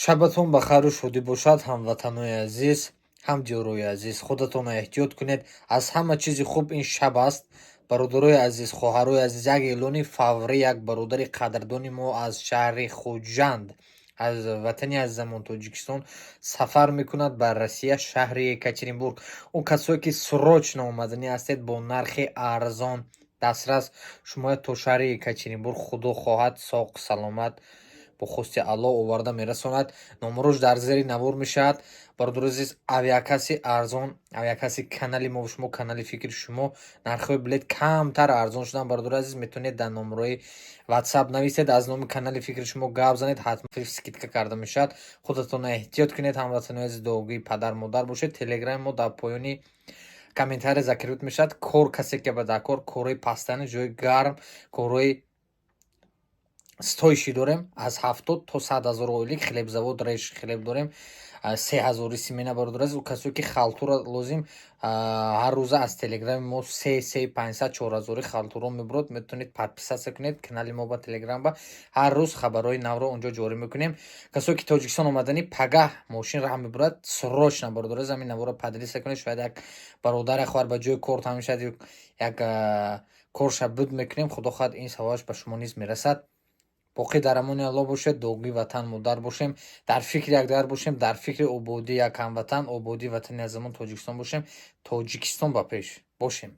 Шабатон ба хайру шодӣ бошад, ҳамватанои азиз, ҳамдиёрои азиз. Худатонро эҳтиёт кунед. Аз ҳама чизи хуб ин шаб аст. Бародарои азиз, хоҳарои азиз, як эълони фаврӣ: як бародари қадрдони мо аз шаҳри Хуҷанд, аз ватани азизамон Тоҷикистон сафар мекунад ба Россия, шаҳри Екатеринбург. Он касое ки срочно омаданӣ ҳастед, бо нархи арзон дастрас шумо то шаҳри Екатеринбург, Худо хоҳад, соқ саломат, бо хости Аллоҳ оварда мерасонад. Номарош дар зери навор мешавад. Бародари азиз, авиакасси арзон, авиакасси канали мо, шумо, канали фикри шумо, нархҳои билет камтар арзон шудан. Бародари азиз, метавонед дар номерои WhatsApp нависед, аз номи канали фикри шумо гап занед, ҳатман скидка карда мешавад. Худатонро эҳтиёт кунед, ҳамватанои азиз, дуогӯи падар модар бошед. Телеграми мо дар поёни комментария закрепить мешавад. Кор касе ки ба дар кор, корҳои пастани ҷои гарм, корҳои стоишӣ дорем, аз 70 то 100 ҳазор ойлик. Хлебзавод, реж хлеб дорем, 3000-и смена. Бародар азиз, касое ки халтура лозим, ҳар рӯза аз телеграми мо се, се панҷсад, чорҳазори халтуро мебурад. Метавонед подписаться кунед канали мо ба телеграм, ба ҳар рӯз хабарҳои навро онҷо ҷорӣ мекунем. Касое ки Тоҷикистон омаданӣ, пагаҳ мошин раҳ мебурад срочно. Бародар азиз, ҳамин наворо поделиться кунед, шояд як бародар, як хоҳар ба ҷои кор тамом шавад, як корша буд мекунем. Худо хоҳад, ин савобаш ба шумо низ мерасад. Боқӣ дар амони Аллоҳ бошед, дуогӯи ватан модар бошем, дар фикри якдигар бошем, дар фикри ободии як ҳамватан, ободии ватани азизамон Тоҷикистон бошем. Тоҷикистон ба пеш бошем.